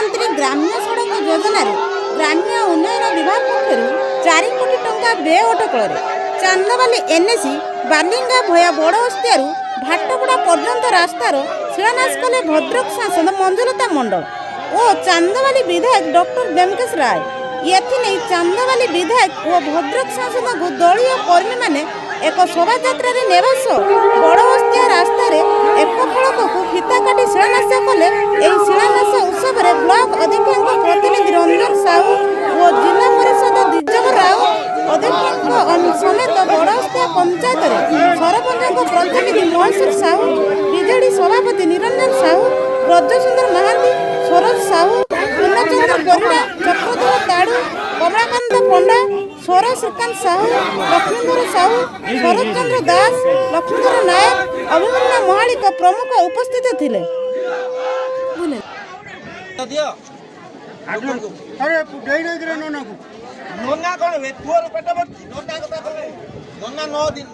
ପ୍ରଧାନମନ୍ତ୍ରୀ ଗ୍ରାମ୍ୟ ସଡ଼କ ଯୋଜନାରେ ଗ୍ରାମ୍ୟ ଉନ୍ନୟନ ବିଭାଗ ପକ୍ଷରୁ 4 କୋଟି ଟଙ୍କା ବ୍ୟୟ ଅଟକଳରେ ଚାନ୍ଦବାଲି ଏନ୍ଏସି ବାଲିଙ୍ଗା ଭୟା ବଡ଼ ଓସ୍ତିଆରୁ ଭାଟପଡ଼ା ପର୍ଯ୍ୟନ୍ତ ରାସ୍ତାର ଶିଳାନ୍ୟାସ କଲେ ଭଦ୍ରକ ସାଂସଦ ମଞ୍ଜୁଲତା ମଣ୍ଡଳ ଓ ଚାନ୍ଦବାଲି ବିଧାୟକ ଡକ୍ଟର ବ୍ୟୋମକେଶ ରାୟ। ଏଥିନେଇ ଚାନ୍ଦବାଲି ବିଧାୟକ ଓ ଭଦ୍ରକ ସାଂସଦଙ୍କୁ ଦଳୀୟ କର୍ମୀମାନେ ଏକ ଶୋଭାଯାତ୍ରାରେ ନେବା ସହ ବଡ଼ ଓସ୍ତିଆ ରାସ୍ତାରେ ଏକ ଫଳକକୁ ଫିତା କାଟି ଶିଳାନ୍ୟାସ କଲେ। ଏହି ଶିଳାନ୍ୟାସ ଉତ୍ସବରେ ବ୍ଲକ ଅଧ୍ୟକ୍ଷଙ୍କ ପ୍ରତିନିଧି ରଞ୍ଜନ ସାହୁ ଓ ଜିଲ୍ଲା ପରିଷଦ ଦ୍ୱିଜବର ରାଉତ ଅଧ୍ୟକ୍ଷଙ୍କ ସମେତ ବଡ଼ଓସ୍ତିଆ ପଞ୍ଚାୟତରେ ସରପଞ୍ଚଙ୍କ ପ୍ରତିନିଧି ମହେଶ୍ୱର ସାହୁ, ବିଜେଡି ସଭାପତି ନିରଞ୍ଜନ ସାହୁ, ବ୍ରଜସୁନ୍ଦର ମହାନ୍ତି, ସରୋଜ ସାହୁ, ପୂର୍ଣ୍ଣଚନ୍ଦ୍ର ପରିଡ଼ା, ଚକ୍ରଧର ତାଡୁ, କମଳାକାନ୍ତ ପଣ୍ଡା, ସ୍ୱର ଶ୍ରୀକାନ୍ତ ସାହୁ, ଲକ୍ଷ୍ମୀଧର ସାହୁ, ଶରତ ଚନ୍ଦ୍ର ଦାସ, ଲକ୍ଷ୍ମୀଧର ନାୟକ, ଅଭିମନ୍ୟୁ ମହାଳିକ ପ୍ରମୁଖ ଉପସ୍ଥିତ ଥିଲେ। ଦିଅ। ଆରେ, ଦେଇନାହାନ୍ତି ରେ ନନାକୁ। ନନା କଣ ବେ? ପୁଅର ପେଟ ଭର୍ତ୍ତି। ନନା କଥା କଣ? ନନା 9 ଦିନ।